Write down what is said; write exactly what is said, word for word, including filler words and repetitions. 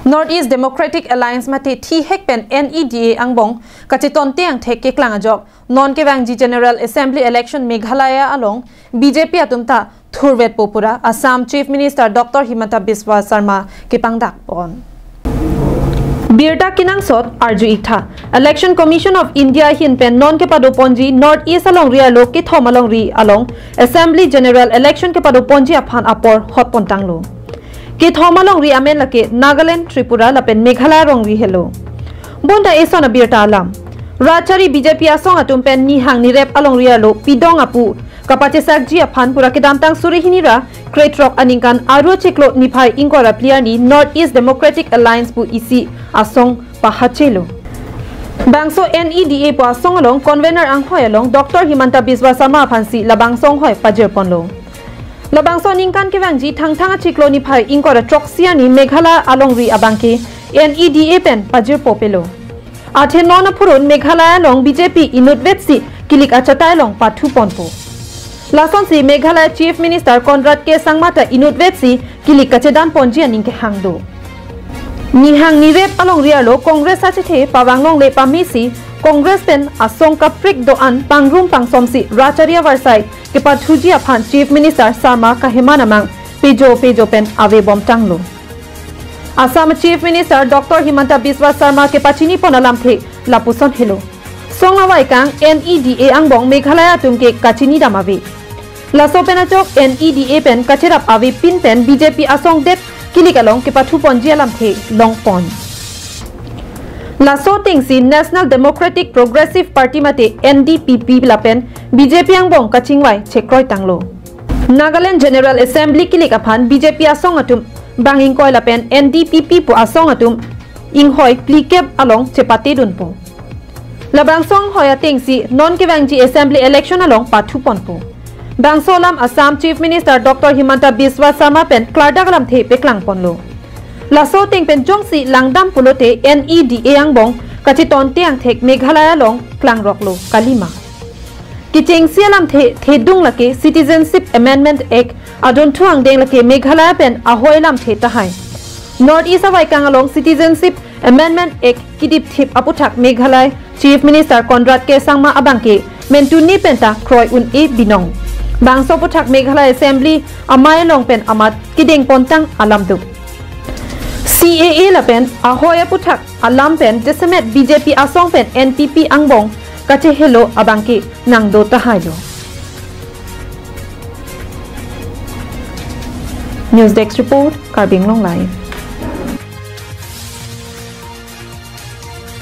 North East Democratic Alliance mate thihek pen N E D A angbong kachetonte angthek keklang ajok non kevangji General Assembly Election Meghalaya along B J P atum ta thurvetpo pura Assam Chief Minister Doctor Himanta Biswa Sarma kepangdak pon. Birta kenangsot arju-ik tha. Election Commission of India ahin pen non kepadoponji North East alongri arlo kethom alongri along Assembly General Election kepadoponji aphan apor hotpontanglo. Kethom alongri amen lake Nagaland, Tripura lapen Meghalaya alongri helo. Bonta eson abirta alam. Rachari B J P asong atum pen nihang nirep alongri arlo pidong apu kapachesakji aphan pura kedamtang suri hini ra krethrok aningkan aro chiklo niphai ingkoi ra phli arni North East Democratic Alliance pu isi asong pahachelo. Bangso N E D A pu asong along convener anghoi along Doctor Himanta Biswa Sarma aphansi labangso anghoi pajirponlo. Labangso aningkan kevangji Thangthang achiklo niphai ingkoi ra throksi arni Meghalaya alongri abangke N E D A pen pajirpo pelo. Athe non aphurun Meghalaya along B J P inutvetsi kilik achatai along pathuponpo. Lasonsi Meghalaya Chief Minister Conrad K Sangma ta inutvetsi kilik kachedanponji aning kehang do. Nihang nirep alongri arlo Congress achethe pavang longle pamesi Congress pen asong kaprek do-an pangrum pangsomsi rachari avarsai kepathuji aphan Chief Minister Sarma kaheman amang pejo pejo pen avebomtanglo. Assam Chief Minister Doctor Himanta Biswa Sarma kepachinipon alamthe lapuson helo. Song avaikang N E D A angbong Meghalaya atum ke kachinidam ave. Laso pen ajok N E D A pen kacherap avepin pen B J P asong det kilik along kepathuponji alamthe longpon. Laso atengsi National Democratic Progressive Party mate N D P P lapen B J P angbong kachingvai chekroitanglo. Nagaland General Assembly kilik aphan B J P asong atum bang ingkoi lapen N D P P pu asong atum inghoi phlikep along chepatedunpo. Labangso anghoi atengsi non kevangji Assembly Election along pathuponpo. Bangso alam Assam Chief Minister Doctor Himanta Biswa Sarma pen klardak alamthe peklangponlo. Laso ateng pen jongsi langdam pulote N E D A angbong kachetonte angthek Meghalaya along klangroklo kalima. Kechengsi alamthe thedung lake Citizenship Amendment Act adunthu angdeng lake Meghalaya pen ahoi alamthe tahai. North East avaikang along Citizenship Amendment Act kidipthip aputhak Meghalaya Chief Minister Conrad K Sangma abangke mentuni penta kroi un-e binong. Bangso aputhak Meghalaya Assembly amei along pen amat kedengpontang alam do. C A A lapen ahoi aputhak alam pen jasemet B J P asong pen N P P angbong kachehelo abangke nangdo tahailo. News Desk Report, Karbi Anglong Live.